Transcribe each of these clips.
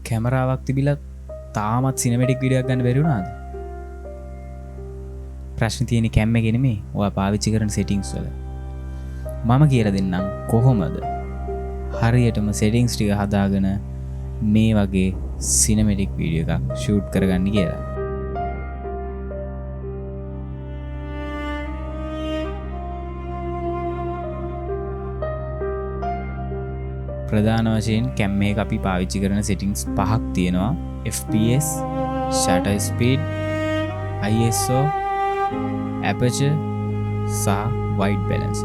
කැමරාවක් තිබිලා තාමත් cinematic video එකක් ගන්න බැරි වුණාද? ප්‍රශ්නේ තියෙන්නේ කැම් එකේ නෙමෙයි, ඔයා පාවිච්චි කරන සෙටින්ග්ස් වල. මම කියලා දෙන්නම් කොහොමද හරියටම සෙටින්ග්ස් ටික හදාගෙන මේ වගේ සිනමැටික් වීඩියෝ එකක් ෂූට් කරගන්න කියලා. ප්‍රධාන වශයෙන් කැම් එක අපි පාවිච්චි කරන සෙටින්ග්ස් පහක් තියෙනවා. FPS, shutter speed, ISO, aperture සහ white balance.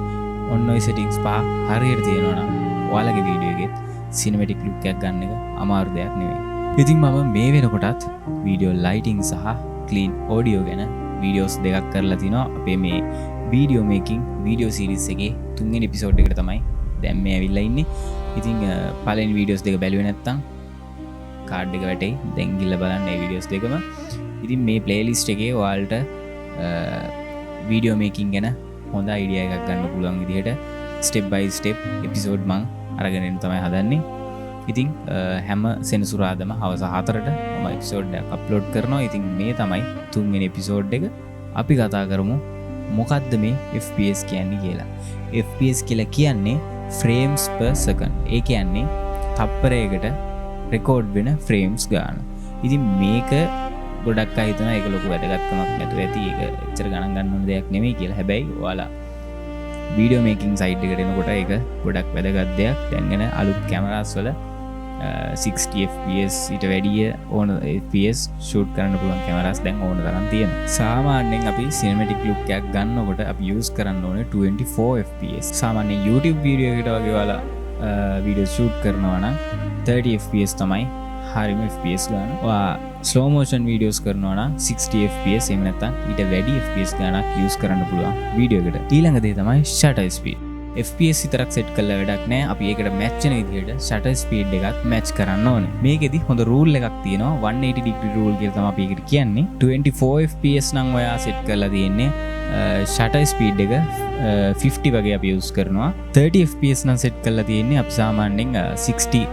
ඔන්න ඔය සෙටින්ග්ස් පහ හරියට තියෙනවා නම් ඔයාලගේ වීඩියෝ එකෙත් සිනමැටික් ලුක් එකක් ගන්න එක අමාරු දෙයක් නෙවෙයි. ඉතින් මම මේ වෙනකොටත් වීඩියෝ ලයිටිං සහ ක්ලීන් ඔඩියෝ ගැන වීඩියෝස් දෙකක් කරලා තිනවා. අපේ මේ වීඩියෝ මේකින් වීඩියෝ සීරීස් එකේ තුන්වෙනි එපිසෝඩ් එකට තමයි දැන් මේ ඇවිල්ලා ඉන්නේ. ඉතින් පළවෙනි වීඩියෝස් දෙක බැලුවේ නැත්තම් කාඩ් එක වැටෙයි. දැන් ගිහලා බලන්න මේ වීඩියෝස් දෙකම. ඉතින් මේ ප්ලේලිස්ට් එකේ ඔයාලට වීඩියෝ මේකින් ගැන හොඳ අයිඩියා එකක් ගන්න පුළුවන් විදිහට ස්ටෙප් බයි ස්ටෙප් එපිසෝඩ් මං අරගෙන එන්න තමයි හදන්නේ. ඉතින් හැම සෙනසුරාදාම හවස 4ට මම එපිසෝඩ් එකක් අප්ලෝඩ් කරනවා. ඉතින් මේ තමයි තුන්වෙනි එපිසෝඩ් එක. අපි කතා කරමු මොකද්ද මේ FPS කියන්නේ කියලා. FPS කියලා කියන්නේ frames per second. ඒ කියන්නේ තප්පරයකට රෙකෝඩ් වෙන ෆ්‍රේම්ස් ගාන. ඉතින් මේක ගොඩක් අය හිතනවා ඒක ලොකු වැදගත්කමක් නැතුව ඇති, ඒක එච්චර ගණන් ගන්න ඕන දෙයක් නෙමෙයි කියලා. හැබැයි ඔයාලා වීඩියෝ මේකින් සයිඩ් එකට එනකොට ඒක ගොඩක් වැදගත් දෙයක්. දැන් එන අලුත් කැමරාස් වල 60 FPS ඊට වැඩිය ඕන FPS shoot කරන්න පුළුවන් කැමරාස් දැන් ඕන තරම් තියෙනවා. සාමාන්‍යයෙන් අපි සිනමැටික් ලුක් එකක් ගන්නකොට අපි යූස් කරන්න ඕනේ 24 FPS. සාමාන්‍යයෙන් YouTube video එකට වගේ ඔයාලා වීඩියෝ ෂූට් කරනවා නම් 30 FPS තමයි හරිම FPS ගාන. ඔයා ස්ලෝ මෝෂන් වීඩියෝස් කරනවා නම් 60 FPS එහෙම නැත්නම් ඊට වැඩි FPS ගානක් යූස් කරන්න පුළුවන් වීඩියෝ එකට. ඊළඟ දේ තමයි shutter speed. FPS විතරක් සෙට් කරලා වැඩක් නෑ. අපි ඒකට මැච් වෙන විදිහට shutter speed එකත් මැච් කරන්න ඕනේ. මේකෙදි හොඳ රූල් එකක් තියෙනවා. 180 degree rule කියලා තමයි අපි ඒකට කියන්නේ. 24 FPS නම් ඔයා සෙට් කරලා තියෙන්නේ shutter speed එක 50 වගේ අපි යූස් කරනවා. 30 FPS නම් සෙට් කරලා තියෙන්නේ අපි සාමාන්‍යයෙන් 60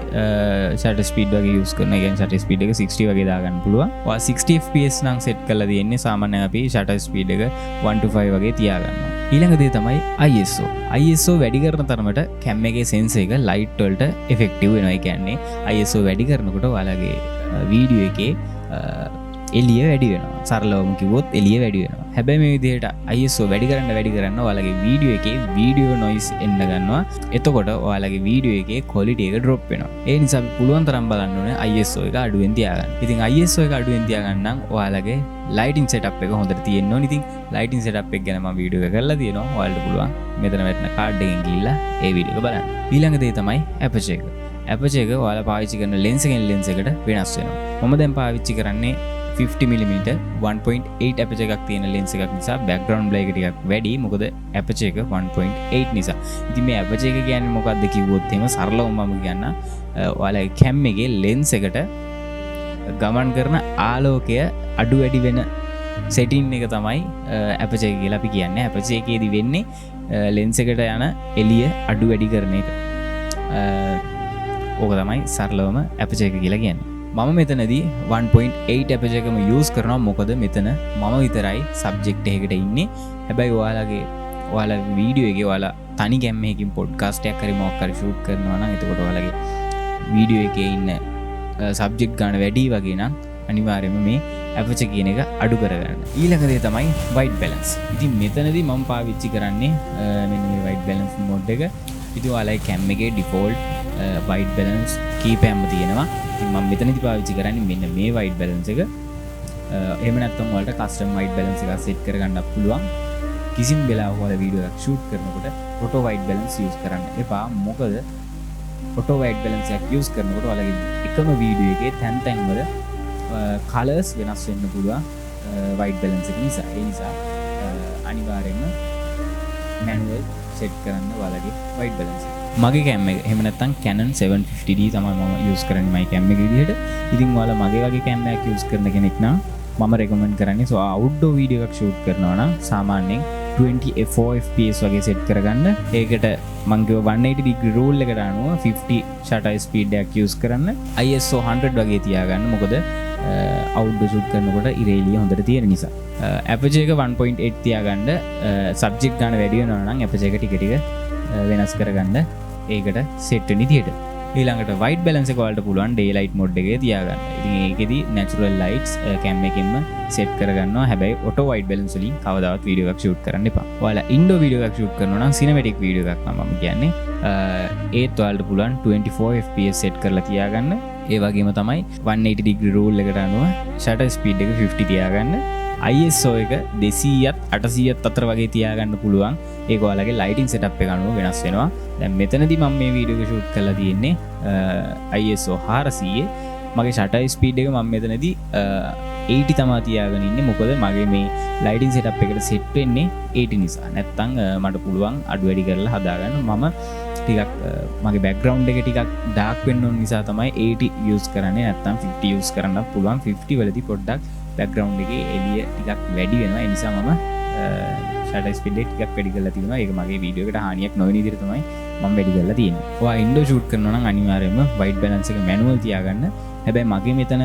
shutter speed වගේ යූස් කරනවා. ඒ කියන්නේ shutter speed එක 60 වගේ දාගන්න පුළුවන්. ඔයා 60 FPS නම් සෙට් කරලා තියෙන්නේ සාමාන්‍යයෙන් අපි shutter speed එක 1 to 5 වගේ තියාගන්නවා. ඊළඟ දේ තමයි ISO. ISO වැඩි කරන තරමට කැම් එකේ සෙන්සර් එක ලයිට් වලට එෆෙක්ටිව් වෙනවා. ඒ කියන්නේ ISO වැඩි කරනකොට ඔයාලගේ වීඩියෝ එකේ එළිය වැඩි වෙනවා. සරලවම කිව්වොත් එළිය වැඩි වෙනවා. හැබැයි මේ විදිහට ISO වැඩි කරන්න වැඩි කරන්න ඔයාලගේ වීඩියෝ එකේ වීඩියෝ නොයිස් එන්න ගන්නවා. එතකොට ඔයාලගේ වීඩියෝ එකේ ක්වොලිටි එක ඩ්‍රොප් වෙනවා. ඒ නිසා අපි පුළුවන් තරම් බලන්න ඕනේ ISO එක අඩුවෙන් තියාගන්න. ඉතින් ISO එක අඩුවෙන් තියාගන්න නම් ඔයාලගේ ලයිටින් සෙටප් එක හොඳට තියෙන්න ඕනේ. ඉතින් ලයිටින් සෙටප් එක ගැන මම වීඩියෝ එක කරලා තියෙනවා. ඔයාලට පුළුවන් මෙතන වැටෙන කාඩ් එකෙන් ගිහිල්ලා ඒ වීඩියෝ එක බලන්න. ඊළඟ දේ තමයි ඇපචර් එක. ඇපචර් එක ඔයාලා පාවිච්චි කරන ලෙන්ස් එකෙන් ලෙන්ස් එකට වෙනස් වෙනවා. මම දැන් පාවිච්චි කරන්නේ 50 millimeter 1.8 aperture එකක් තියෙන ලෙන්ස් එකක් නිසා බැක්ග්‍රවුන්ඩ් බ්ලර් එක ටිකක් වැඩි. මොකද ඇපචර් එක 1.8 නිසා. ඉතින් මේ ඇපචර් එක කියන්නේ මොකද්ද කිව්වොත් එහෙම සරලවම මම කියන්න, ඔයාලගේ කැම් එකේ ලෙන්ස් එකට ගමන් කරන ආලෝකය අඩු වැඩි වෙන සෙටින් එක තමයි ඇපචර් එක කියලා අපි කියන්නේ. ඇපචර් එකේදී වෙන්නේ ලෙන්ස් එකට යන එළිය අඩු වැඩි කරන එක. ඕක තමයි සරලවම ඇපචර් එක කියලා කියන්නේ. මම මෙතනදී 1.8 ඇපචර් එකම යූස් කරනවා. මොකද මෙතන මම විතරයි සබ්ජෙක්ට් එකකට ඉන්නේ. හැබැයි ඔයාලා වීඩියෝ එකේ ඔයාලා තනි කැම් එකකින් පොඩ්කාස්ට් එකක් හරි මොකක් හරි ෂූට් කරනවා නම් එතකොට ඔයාලගේ වීඩියෝ එකේ ඉන්න සබ්ජෙක්ට් ගාන වැඩි වගේ නම් අනිවාර්යයෙන්ම මේ ඇපචර් කියන එක අඩු කරගන්න. ඊළඟ දේ තමයි white balance. ඉතින් මෙතනදී මම පාවිච්චි කරන්නේ මෙන්න මේ white balance mode එක. ඉතින් ඔයාලගේ කැම් එකේ ඩිෆෝල්ට් white balance කීපයක්ම තියෙනවා. ඉතින් මම මෙතනදී පාවිච්චි කරන්නේ මෙන්න මේ white balance එක. එහෙම නැත්නම් ඔයාලට custom white balance එකක් සෙට් කරගන්නත් පුළුවන්. කිසිම වෙලාවක ඔයාලා වීඩියෝ එකක් ෂූට් කරනකොට auto white balance use කරන්න එපා. මොකද auto white balance එකක් use කරනකොට ඔයාලගේ එකම වීඩියෝ එකේ තැන් තැන් වල කලර්ස් වෙනස් වෙන්න පුළුවන් white balance එක නිසා. ඒ නිසා අනිවාර්යයෙන්ම මැනුවල් සෙට් කරන්න ඔයාලගේ white balance එක. මගේ කැම් එක එහෙම නැත්නම් Canon 750D තමයි මම යූස් කරන්නේ මගේ කැම් එක විදිහට. ඉතින් ඔයාලා මගේ වගේ කැම් එකක් යූස් කරන කෙනෙක් නම් මම රෙකමන්ඩ් කරන්නේ අවුට්ඩෝර් වීඩියෝ එකක් ෂූට් කරනවා නම් සාමාන්‍යයෙන් 24 fps වගේ සෙට් කරගන්න. ඒකට මං කිව්ව 180 degree rule එකට අනුව 50 shutter speed එකක් යූස් කරන්න. ISO 100 වගේ තියාගන්න. මොකද අවුට්ඩෝර් ෂූට් කරනකොට ඉර එළිය හොඳට තියෙන නිසා. ඇපචර් එක 1.8 තියාගන්න. සබ්ජෙක්ට් ගන්න වැඩි වෙනවා නම් ඇපචර් එක ටික ටික වෙනස් කරගන්න ඒකට සෙට් වෙන විදිහට. ඊළඟට වයිට් බැලන්ස් එක ඔයාලට පුළුවන් ඩේ ලයිට් මොඩ් එකේ තියාගන්න. ඉතින් ඒකෙදි නැචරල් ලයිට්ස් කැම් එකෙන්ම සෙට් කරගන්නවා. හැබැයි ඔටෝ වයිට් බැලන්ස් වලින් කවදාවත් වීඩියෝ එකක් ෂූට් කරන්න එපා. ඔයාලා ඉන්ඩෝර් වීඩියෝ එකක් ෂූට් කරනවා නම් සිනමැටික් වීඩියෝ එකක් නම් මම කියන්නේ, ඒත් ඔයාලට පුළුවන් 24 fps set කරලා තියාගන්න. ඒ වගේම තමයි 180 degree rule එකට අනුව ෂටර් ස්පීඩ් එක 50 තියාගන්න. ISO එක 200ත් 800ත් අතර වගේ තියාගන්න පුළුවන්. ඒක ඔයාලගේ ලයිටින් සෙටප් එක අනුව වෙනස් වෙනවා. දැන් මෙතනදී මම මේ වීඩියෝ එක ෂූට් කරලා තියෙන්නේ ISO 400. මගේ ෂටර් ස්පීඩ් එක මම මෙතනදී 80 තමා තියාගෙන ඉන්නේ. මොකද මගේ මේ ලයිටින් සෙටප් එකට සෙට් වෙන්නේ 80 නිසා. නැත්තම් මට පුළුවන් අඩු වැඩි කරලා හදාගන්න. මම ටිකක් මගේ බැක්ග්‍රවුන්ඩ් එක ටිකක් ඩාර්ක් වෙන්න ඕන නිසා තමයි 80 යූස් කරන්නේ. නැත්තම් 50 යූස් කරන්නත් පුළුවන්. 50 වලදී පොඩ්ඩක් බැක්ග්‍රවුන්ඩ් එකේ එළිය ටිකක් වැඩි වෙනවා. ඒ නිසා මම ෂටර් ස්පීඩ් එක ටිකක් වැඩි කරලා තිබුණා. ඒක මගේ වීඩියෝ එකට හානියක් නොවන විදිහට තමයි මම වැඩි කරලා තියෙන්නේ. ඔයා ඉන්ඩෝර් ෂූට් කරනවා නම් අනිවාර්යයෙන්ම වයිට් බැලන්ස් එක මැනුවල් තියාගන්න. හැබැයි මගේ මෙතන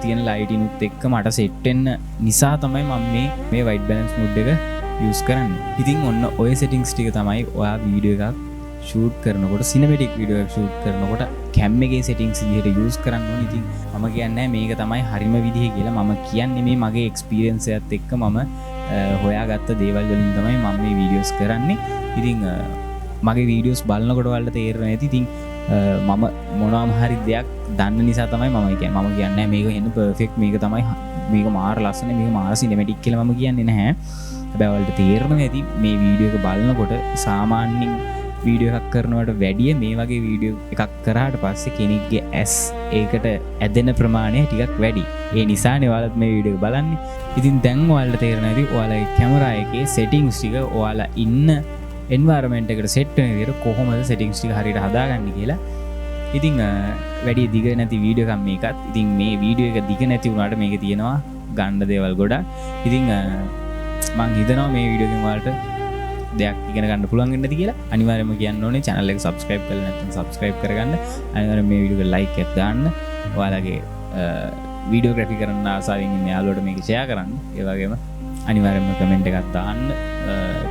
තියෙන ලයිටිනුත් එක්ක මට සෙට් වෙන්න නිසා තමයි මම මේ මේ වයිට් බැලන්ස් මෝඩ් එක යූස් කරන්නේ. ඉතින් ඔන්න ඔය සෙටින්ග්ස් ටික තමයි ඔයා වීඩියෝ එකක් ෂූට් කරනකොට, සිනමැටික් වීඩියෝ එකක් ෂූට් කරනකොට කැම් එකේ සෙටින්ග්ස් විදිහට යූස් කරන්න ඕනේ. ඉතින් මම කියන්නේ මේක තමයි හරිම විදිහ කියලා. මම කියන්නේ මේ මගේ එක්ස්පීරියන්ස් එකත් එක්ක මම හොයාගත්ත දේවල් වලින් තමයි මම මේ වීඩියෝස් කරන්නේ. ඉතින් මගේ වීඩියෝස් බලනකොට ඔයාලට තේරෙනවා ඇති. ඉතින් මම මොනවාම හරි දෙයක් දන්න නිසා තමයි මම කියන්නේ. මම කියන්නේ මේක එන්න පර්ෆෙක්ට්, මේක තමයි මේක මාර ලස්සන, මේක මාර සිනමැටික් කියලා මම කියන්නේ නැහැ. හැබැයි ඔයාලට තේරෙනවා ඇති මේ වීඩියෝ එක බලනකොට සාමාන්‍යයෙන් වීඩියෝ එකක් කරනවට වැඩිය මේ වගේ වීඩියෝ එකක් කරාට පස්සේ කෙනෙක්ගේ ඇස් ඒකට ඇදෙන ප්‍රමාණය ටිකක් වැඩි. ඒ නිසානේ ඔයාලත් මේ වීඩියෝ එක බලන්නේ. ඉතින් දැන් ඔයාලට තේරෙනවා ඇති ඔයාලගේ කැමරා එකේ සෙටින්ග්ස් ටික ඔයාලා ඉන්න එන්වයරන්මන්ට් එකට සෙට් වෙන විදිහට කොහොමද සෙටින්ග්ස් ටික හරියට හදාගන්නේ කියලා. ඉතින් වැඩි දිග නැති වීඩියෝ එකක් මේකත්. ඉතින් මේ වීඩියෝ එක දිග නැති වුණාට මේකේ තියෙනවා ගන්න දේවල් ගොඩක්. ඉතින් මං හිතනවා මේ වීඩියෝ එකෙන් ඔයාලට දෙයක් ඉගෙන ගන්න පුළුවන් වෙන්න ඇති කියලා. අනිවාර්යයෙන්ම කියන්න ඕනේ channel එක subscribe කරලා නැත්නම් subscribe කරගන්න. අනිවාර්යයෙන්ම මේ වීඩියෝ එකට like එකක් දාන්න. ඔයාලගේ වීඩියෝග්‍රැෆි කරන්න ආසාවෙන් ඉන්න යාළුවට මේක ෂෙයා කරන්න. ඒ වගේම අනිවාර්යයෙන්ම කමෙන්ට් එකක් දාන්න.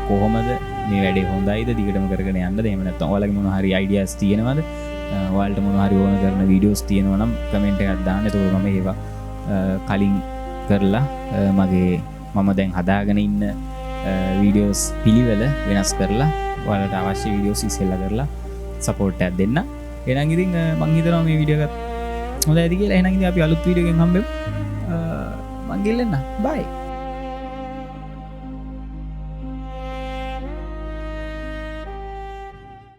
කොහොමද මේ වැඩේ හොඳයිද, දිගටම කරගෙන යන්නද, එහෙම නැත්නම් ඔයාලගේ මොන හරි අයිඩියාස් තියෙනවද, ඔයාලට මොන හරි ඕන කරන වීඩියෝස් තියෙනවා නම් කමෙන්ට් එකක් දාන්න. එතකොට මම ඒවා කලින් කරලා මම දැන් හදාගෙන ඉන්න වීඩියෝස් පිළිවෙල වෙනස් කරලා ඔයාලට අවශ්‍ය වීඩියෝස් ඉස්සෙල්ලා කරලා සපෝට් එකක් දෙන්න. එහෙනම් ඉතින් මං හිතනවා මේ වීඩියෝ එකත් හොඳයි ඇති කියලා. එහෙනම් ඉතින් අපි අලුත් වීඩියෝ එකකින් හම්බෙමු. මං ගිහින් එන්න. බයි.